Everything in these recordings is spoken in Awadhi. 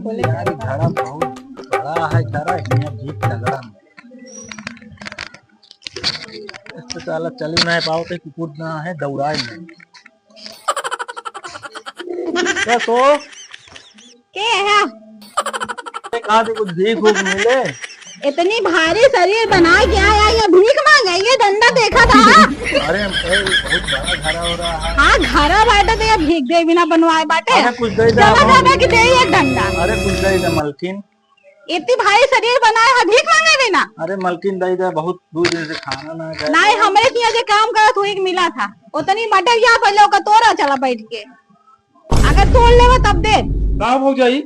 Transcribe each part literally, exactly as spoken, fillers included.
यार, घरा बहुत बड़ा है, घरा हियाँ भीख तगड़ा में। इस पे साला चली ना पावत है, कुकुर ना है, दौड़ाए नहीं। क्या सो? के है? कहाँ से कुछ भीख उख मिले? इतनी भारी शरीर बनाए के आया, ये भीख मांगे, ये डंडा देखा था? अरे हम कहे, बहुत बड़ा घरा हो रहा है। हाँ, घरा बाटे तो ये भीख दे बिना बनवाए बाटे। अरे कुछ दे दे, चला हम जाबे कि दे ये डंडा। अरे कुछ दे दे मलकिन। इतनी भारी शरीर बनाए है, भीख मांगे बिना? अरे मलकिन दे दे, बहुत दो दिन से खाना ना खाए। नहीं, हमरे किया जे काम करत हुई मिला था, उतनी मटर या पहले ओका तोड़ा चला बैठ के। अगर तोड़ लेबे तब दे। का भौजाई?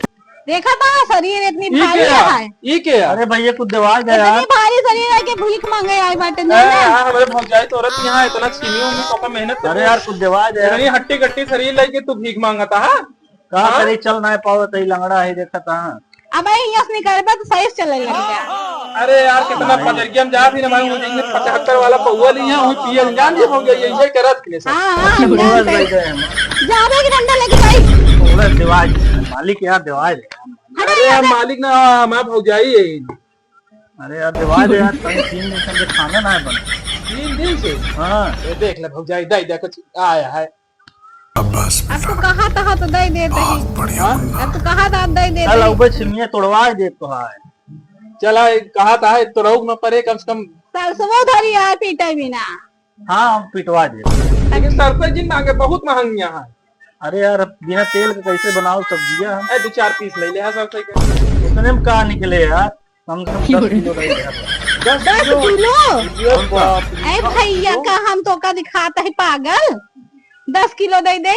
देखा था शरीर इतनी ई भारी के यार? है। ई के यार? अरे भैया कुछ दवाई दे इतनी यार। भारी शरीर है कि भीख मांगे आई बाटे ए, ना। यार, हमरे भौजाई तोरत यहाँ इतना छीनी उनी तो का मेहनत अरे यार कुछ दवाई दे यार। इतनी हट्टी कट्टी शरीर लेके तू भीख मांगता है? का हाँ? करे चल ना पावत है, लंगड़ा है देखा था। अब आई यस निकलबे तो सही से चले लग जा। अरे यार कितना पजरिया में जा भी ना भाई, मुझे पचहत्तर वाला पौवा ली है, वही पियल जान ये भौजाई ये करत के सब। हाँ, हाँ, हम जानते हैं। जाबे कि डंडा लेके जाई। थोड़ा दवाई दे, मालिक यार दवाई दे। हटा अरे यार, यहाँ से। मालिक ना, मैं भौजाई है। अरे यार, दवाई दे यार, कहीं तीन दिन से खाना ना है बना। तीन दिन से? हाँ। ये देख ले भौजाई, दे दे कुछ आया है। अब बस अब तो बेटा, कहा था तो दे देते ही। बहुत बढ़िया हाँ? बंदा। अब तो कहा था दे देते चल, ही। अब छिमिया तोड़वा दे तो है। चला, कहा था है, तोड़ौक न परे, कम से कम। सरसों धरी यार, पीटे बिना। हाँ, हम पिटवा दे। लेकिन सरसों जिन मांगे, बहुत महंगिया है। अरे यार, बिना तेल के कैसे बनाओ सब्जियां हम? ए, दो चार पीस ले ले, हाँ, सरसों के। उतने में कहाँ निकले यार? कम से कम दस किलो रही है। दस दस किलो? किलो? अरे बाप रे। ए भैया, का हम तो का दिखाता है पागल? दस किलो दे दे?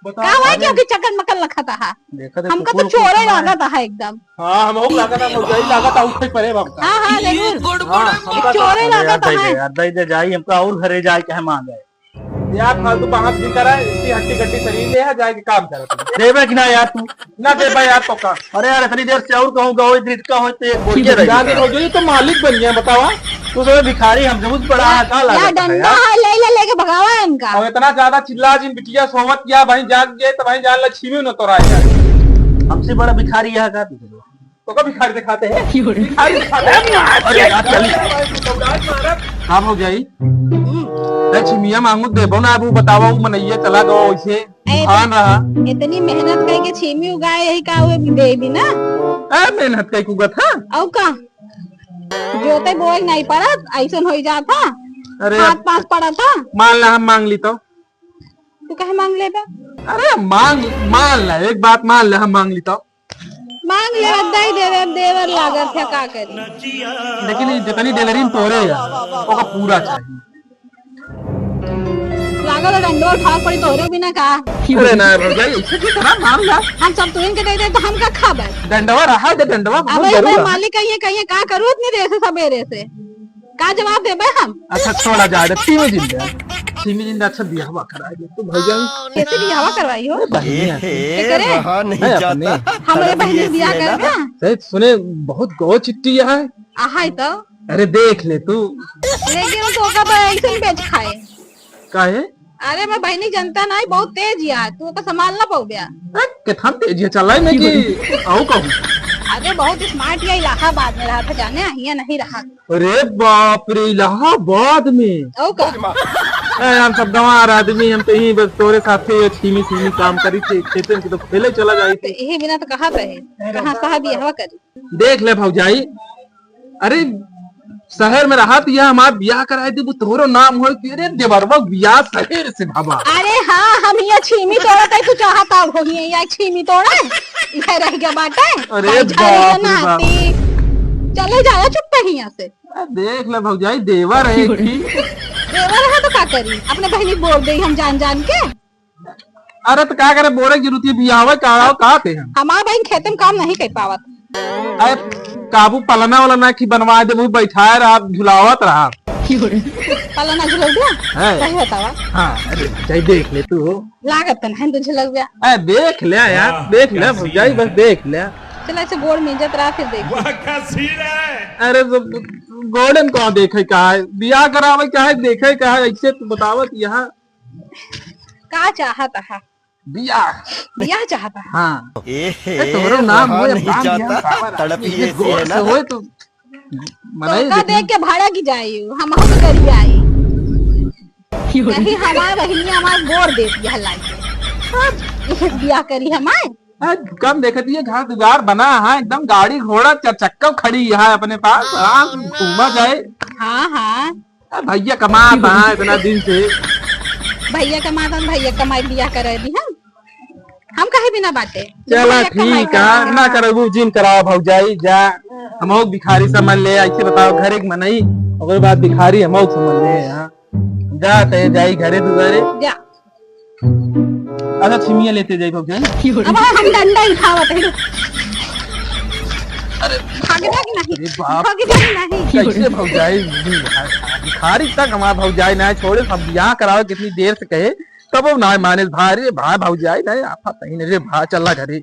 बताओ। का हुआ अरे। क्यों कि चकन मकन लखता है? देखा तो हमका कुकुर तो चोरे उकुर लागत है एकदम। हाँ, हम हो लागत है, भौजाई लागत है, उठे परे बाप का। हाँ, हाँ, जरूर। हाँ, हमका तो चोरे अरे यार, लागत दे दे है। यार, दे दे जाई, हमका और घरे जाए के है, माँ जाए। यार फालतू बहस भी करा, इतनी हट्टी कट्टी शरीर ले है, जाए के काम करा तू। देबे कि ना यार तू? ना देबे यार तो का? अरे यार इतनी देर से और कहूँ गो इधर का होते एक बोलिए रही। जाके हो जो, ये तो मालिक बन गया, बतावा। तू तो भिखारी हम जरूर बड़ा है, का या लागत है डंडा यार? है, ले ले लेके भगावा इनका। और इतना ज्यादा चिल्ला जिन बिटिया सोवत या भाई जाग गए तो भाई जान ला छीमी न तो रहा यार। हमसे बड़ा भिखारी यहाँ का तू? तो का भिखारी दिखाते हैं? क्यों रे? भिखारी दिखाते हैं। अरे यार, चली। का भौजाई? ए, छिमिया मांगू देबो ना, अब उ बतावा, उ मनैया चला गवा वैसे, ए, तूफान रहा। इतनी मेहनत करके छीमी उगाए, यही का हुए देबी ना? ए, मेहनत करके उगत, हाँ? औ का? जोते बोए नहीं पड़त, ऐसन होई जात, हाँ? अरे, हाथ पास पड़त, हाँ? मान ला हम मांग ली तो। तू काहे मांग लेबे? अरे मांग, मान ला, एक बात मान ला, हम मांग ली तो। मांग ले, अब दई देवे, अब देवर लागत है, का करी? लेकिन ये जितनी डेलरी में तोरे है, ओका पूरा चाहिए। लागत है डंडवा उठावे पड़ी तोरे बिना का? अरे ना भौजाई, ऐसे की तरह मांग ला। हम सब तुहिन के दे दे तो हम का खाबे? डंडवा रहा है, डंडवा बहुत अबे जरूर अपने है। मालिक कहिए, कहिए का करू इतनी देर से सबेरे से? का जवाब देबे हम? अच्छा, छोड़ा जाए रे, तीनों जिंदा। तीनों जिंदा, अच्छा, बियाहवा कराए दे तू, भौजाई। कैसे बियाहवा करवाई हो? अरे, बहिनिया। ए, केकरे? रहा नहीं है अपने। जाता। हमरे बहिनी बियाह करबे? ए, सुने, बहुत गौ चिट्टी है। आहाई तो। अरे, देख ले तू। लेकिन तो ओका तो ऐसे ही बेच खाए। काहे? अरे, मैं बहिनी जनता नहीं, बहुत तेज यार, तू ओका संभाल ना पाउबे। ए, कितना तेज है, चलाई में कि आऊ कहूँ। अरे, बहुत smart या इलाहाबाद में रहा था, जाने, हियाँ नहीं रहा। अरे बाप रे, इलाहाबाद में? औ का? ए, हम सब गंवार आदमी, हम तो यहीं बस तोरे साथे ये छीमी छीमी काम करी थे, खेतन के तो खेले चला जाई थे। यही बिना तो कहा थे, कहाँ साहब बियाहवा करी? देख ले भौजाई, अरे शहर में रहा तो यह हमार बियाह कराए दे, वो तोरो नाम हो कि अरे देवरवा बियाह शहर से बाबा। अरे हाँ, हम ये छीमी तोड़त है, तू चाहता हो ये, ये छीमी तोड़े? ये रह गया बाटे। अरे भाई, बाप रे बाप। नाती। चले जाओ चुप हियाँ से। आ, देख ले भौजाई, देवर है एक ही। देवर है तो का करी? अपने बहिनी बोल दे हम जान जान के। अरे तो का करे, बोले की जरूरत है, बियाहवे का आओ, का थे हम? हमार बहिन खेते में काम नहीं कर पावत। अरे काबू पलना वाला ना कि बनवा दे, वो बैठाए रहा, झुलावत रहा। पलना झुलौबिया? है। सही बतावा। हाँ, अरे भौजाई देख ले तू हो। लागत तो नहीं तो झुलौबिया। अरे देख ले यार, हाँ, देख ले भौजाई, बस देख ले। चला, ऐसे गोड़ में इज्जत रहा, फिर देख। वाह, क्या सीन है। अरे, तो गोड़न को देखे का है? बियाह करावे का है, देखे का है? ऐसे तू बतावत यहाँ। का चाहत हा? बियाह। बियाह चाहता है? हाँ। ए, ए, तोहरो नाम हो, नहीं जाता, तड़प ही ऐसी है ना। होए तो मनई तोका देख के भड़क जाई, हम हम करी आई। नहीं, हमार बहिनी हमार गोर देती है लाई के। बियाह करी हमार। आज कम देखती है, घर दुआर बना है, एकदम गाड़ी घोड़ा चार चक्का खड़ी है अपने पास, आराम से घूमा जाए। हाँ, हाँ। अब भैया कमात है इतना दिन से। भैया कमात है, भैया कमाई बियाह करे दी हम। हम कहे बिना बाटे। चला भैया कमाई ठीक है, करे। ना करबू जिन कराओ भौजाई, जा। हमहू भिखारी समझ ले, ऐसे बताओ घर एक मनई, ओकरे बाद भिखारी हमहू समझ ले, हाँ। जा, ते जाई घरे दुआरे। जा। अच्छा, छिमिया लेते जाई भौजाई। अब हम डंडा उठावत है। अरे। भागना कि नहीं? अरे बाप। भागना कि नहीं? कैसे भौजाई? भिखारी तक हमार भौजाई ना छोड़े, हम बियाह करावे कितनी देर से कहे, तब ना माने। भाई रे, भाई भौजाई ना, आफत नहीं रे, भाई चला घरे।